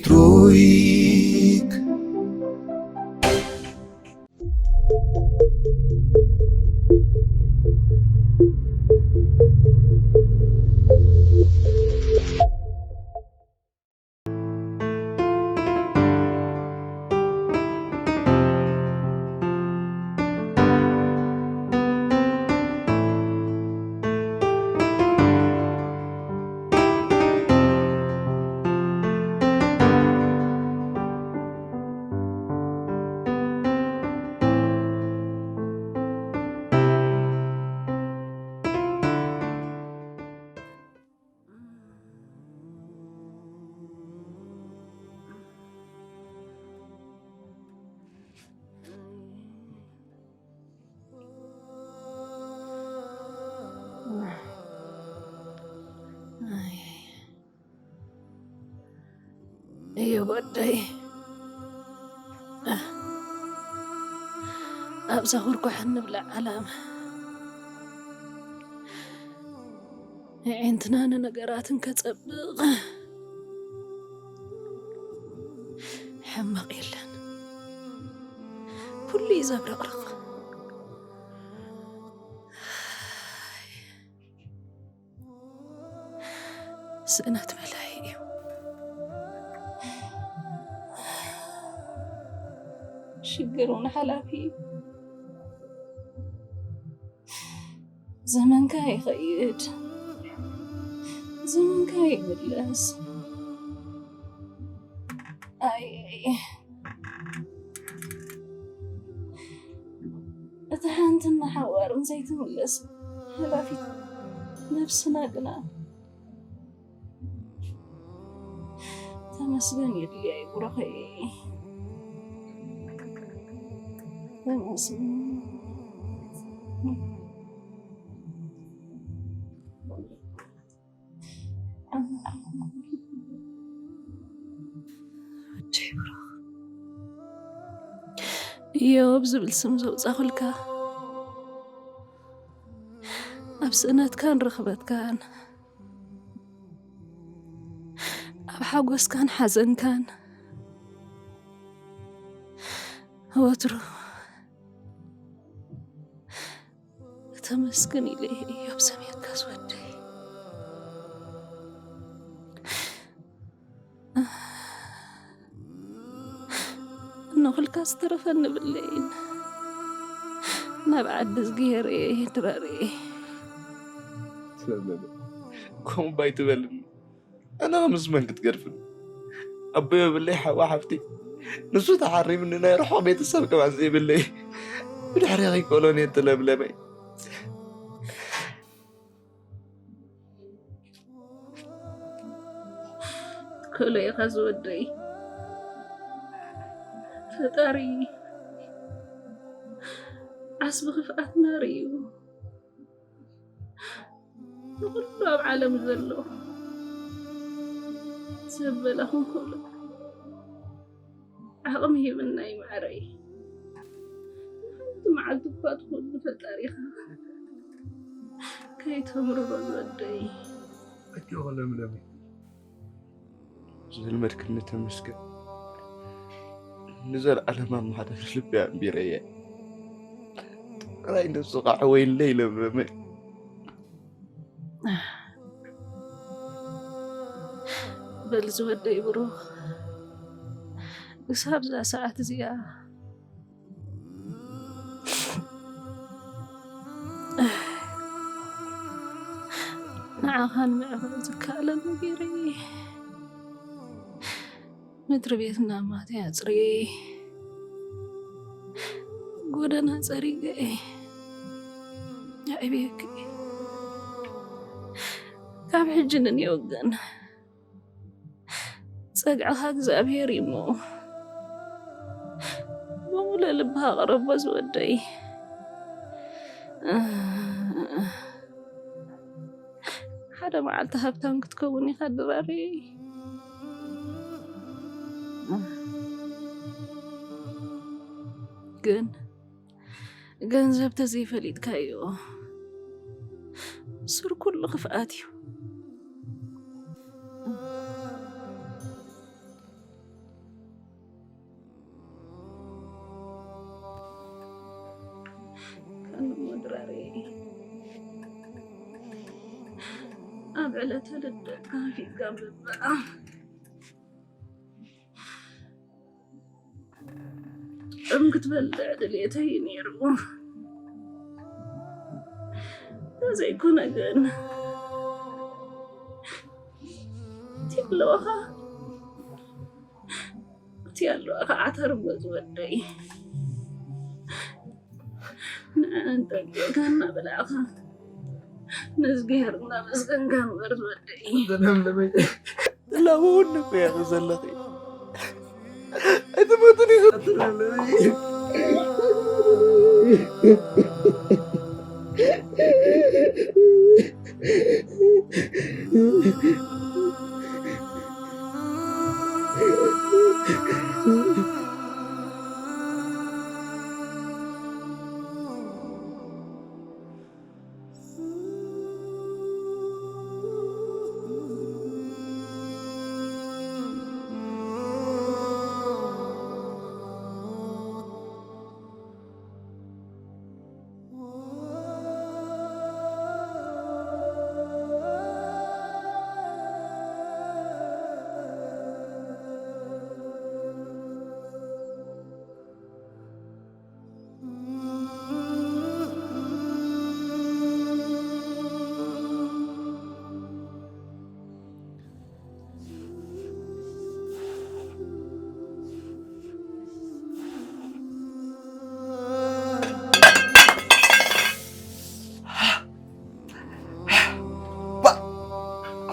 ትሮይክ። እዮ ወደይ፣ ኣብዛ ኩርኳሕ እንብላ ዓለም ኣዒንትና ንነገራትን ከጸብቕ ሕማቕ የለን። ኩሉ እዩ ዘብረቕርቕ። ስእነት መላሂ እዩ። ሽግር እውን ሓላፊ እዩ። ዘመንካ ይኸይድ፣ ዘመንካ ይምለስ። ኣይ፣ እታ ሓንትን ንሓዋርን ዘይትምለስ ሓላፊት ነብስና ግና ተመስገን የድልያ እዩ ብሩኸይ። ተመስገን። ወደይ ብሩኽ፣ እዮብ ዝብል ስም ዘውጻኹልካ፣ ኣብ ስእነትካን ርኽበትካን፣ ኣብ ሓጎስካን ሓዘንካን፣ ወትሩ ተመስገን ኢለ እየ እዮብ ሰምየካ ዝወደይ። እነኹልካ ዝተረፈኒ ብለይን ናብ ዓዲ ዝገይረ ድራር እየ። ስለምንድን ከምኡ ባይ ትበልኒ? ኣነ ምስ መን ክትገድፍኒ? ኣቦ የብለይ፣ ሓዋ ሓፍቲ፣ ንሱ ተሓሪምኒ ናይ ርሑቕ ቤተሰብ ከማን ዘይብለይ። ብድሕሪ ከይኮሎን እየ እተለምለመይ። ትክእሎ ኢኻ ዝወደይ። ፈጣሪ ዓስቢ ክፍኣትና ርእዩ ንኹሉ ኣብ ዓለም ዘሎ ዘበለ ክንክእሎ ዓቕሚ ሂብና እዩ ማዕረይ። ንሓንቲ መዓልቲ እኳ ትኹን ንፈጣሪኻ ከይተምርሮ ዝወደይ። ኣጆኺ ለምለመይ። ዘልመድክኒ ተመስገን። ንዘለኣለም ኣብ ማሕደር ልቢ ኣንቢረየ። ጥራይ ነብስኻ ዓወይለይ ለምለመይ። በል ዝወደይ ብሩኽ፣ ክሳብ እዛ ሰዓት እዚኣ ንዓኻ ንምዕባይ ዝከኣለኒ ገይረ እየ። ምድሪ ቤትና ማትያ ኣጽርየ፣ ጎደና ጸሪገ እየ ኣዕብየኪ። ካብ ሕጂ ንንየው ግን ጸግዕኻ እግዚኣብሄር እዩ እሞ፣ ብምሉእ ልብኻ ቅረቦ ዝወደይ። ሓደ መዓልቲ ሃብታም ክትከውን ኢኻ ድራሪ። ግን ገንዘብ ተዘይፈሊጥካዮ፣ ሱር ኩሉ ክፍኣት እዩ። ዕለተ ልደትካ ሒዝካ ምምጻእካ ጥዑም ክትበልዕ ድሌተይ እዩ ነይሩ። እንተዘይኮነ ግን እቲ ኣለዋኻ እቲ ኣለዋኻ ዓተር እሞ ዝወደይ ንዕን ጠንቂቕካ እናበላዕኻ ንእዝግሄር እናመስገንካ ንበር ዝወደይ። ትላበውኒ እኮ ኢኺ ዘለኺ። ኣይትሞትን ኢኺ።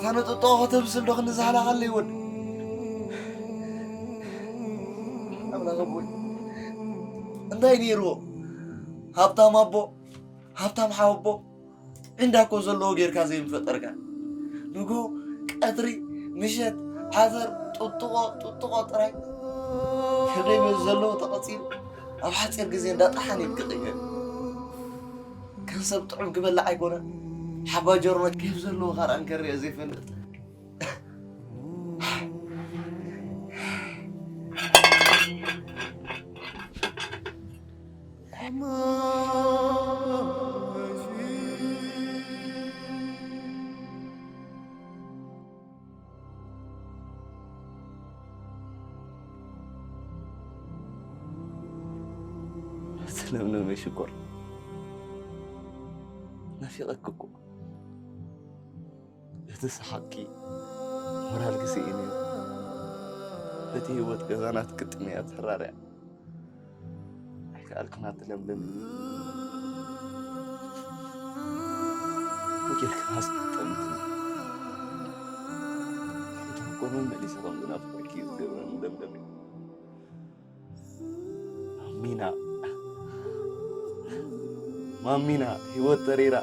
ኣታ ነጠጠ ከተምስል ዶ ክንዝሃላኻለይ ወድ ኣምላኽ ኣቦይ እንታይ ነይርዎ? ሃብታም ኣቦ ሃብታም ሓወቦ ዕንዳ እኮ ዘለዎ ጌርካ ዘይምፈጠርካ ንጎ ቀትሪ ምሸት ዓዘር ጥጥቆ ጥጥቆ ጥራይ ከደይ በዚ ዘለዎ ተቐፂሉ ኣብ ሓፂር ግዜ እንዳጠሓን ይብቅቕ ይገብ ከም ሰብ ጥዑም ክበላዕ ኣይኮነን ሓባ ጆርኖ ኬፍ ዘለዎ ካርኣን ከርአ ዘይፈልጥ ለምለመይ ሽኮር ናፊቐኪ እኮ እቲ ሰሓቕኪ ሞራልኪ ስኢኑ እዩ እቲ ህይወት ገዛና ትግጥም እያ ትሕራርያ ኣይከኣልክን ኣቲ ለምለም ጌርካ ኣስጠምት ኮመን መሊሰ ከም ዝናፍቀኪ ዝገብረኒ ለምለም እዩ ማሚና ማሚና ህይወት ተሪራ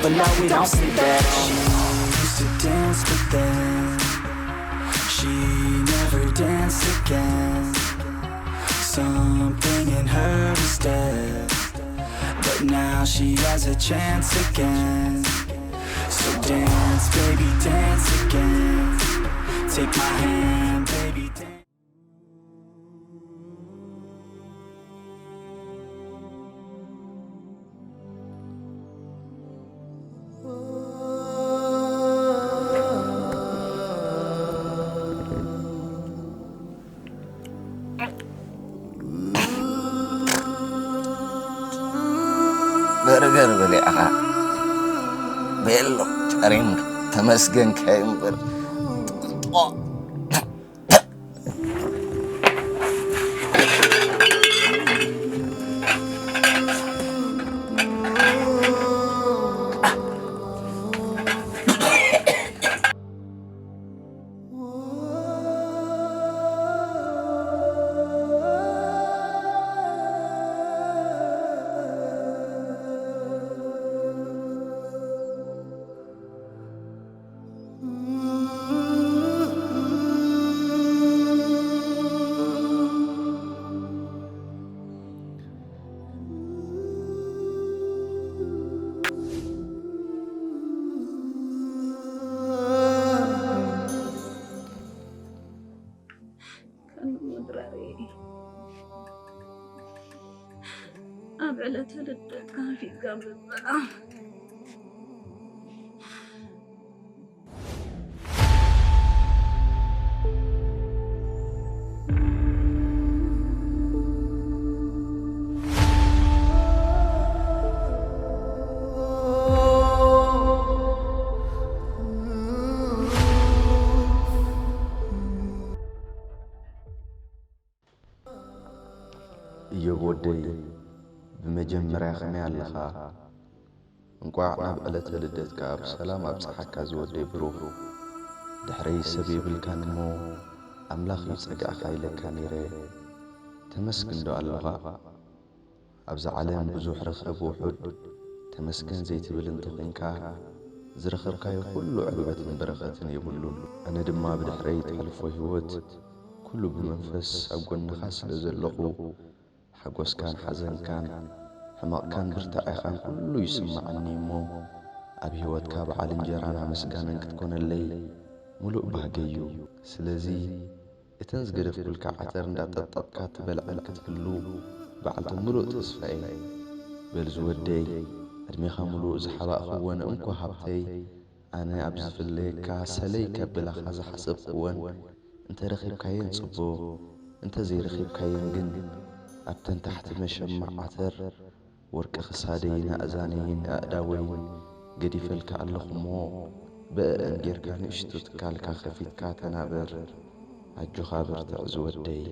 But now we don't sleep at all. She used to dance, but then she never danced again. Something in her is dead, but now she has a chance again. So dance, baby, dance again. Take my hand, baby, dance. በርገር በሊዕኻ ቤሎ ጨሪምካ ተመስገንካ እምበር። ኣብ ዕለተ ልደትካ ሒዝካ ምምጻእ። እዮብ ወደይ፣ ብመጀመርያ ከመይ ኣለኻ? እንቋዕ ናብ ዕለተ ልደትካ ብሰላም ኣብጽሓካ ዝወደይ ብሩኽ። ድሕረይ ሰብ የብልካን እሞ ኣምላኽ እዩ ጸጋዕካ ኢለካ ነይረ። ተመስግን ዶ ኣለኻ? ኣብዛ ዓለም ብዙሕ ርኸብ ውሑድ፣ ተመስገን ዘይትብል እንተኾይንካ፣ ዝረኸብካዮ ኩሉ ዕግበትን በረኸትን የብሉን። ኣነ ድማ ብድሕረይ ተሕልፎ ህይወት ኩሉ ብመንፈስ ኣብ ጎንኻ ስለ ዘለኹ፣ ሓጎስካን ሓዘንካን፣ ሕመቕካን ብርታዔኻን ኩሉ ይስምዓኒ እሞ፣ ኣብ ህይወትካ በዓል እንጀራን ኣመስጋንን ክትኮነለይ ምሉእ ባህገይ እዩ። ስለዚ፣ እተን ዝገደፍኩልካ ዓተር እንዳጠጠቕካ ትበልዐን ክትህሉ በዓልቲ ምሉእ ተስፋ እየ። በል ዝወደይ፣ ዕድሜኻ ምሉእ ዝሓባእኽወን እንኮ ሃብተይ፣ ኣነ ኣብ ዝፍለየካ ሰለይ ከብላኻ ዝሓሰብክወን፣ እንተ ረኺብካየን ጽቡቕ፣ እንተ ዘይረኺብካየን ግን፣ ኣብተን ታሕቲ መሸማዕ ዓተር፣ ወርቂ ክሳደይን ኣእዛነይን ኣእዳወይን ገዲፈልካ ኣለኹ እሞ፣ ብእአን ጌርካ ንእሽቶ ትካልካ ከፊትካ ተናበር። ኣጆኻ በርትዕ ዝወደይ።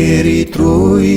ኤሪትሮይ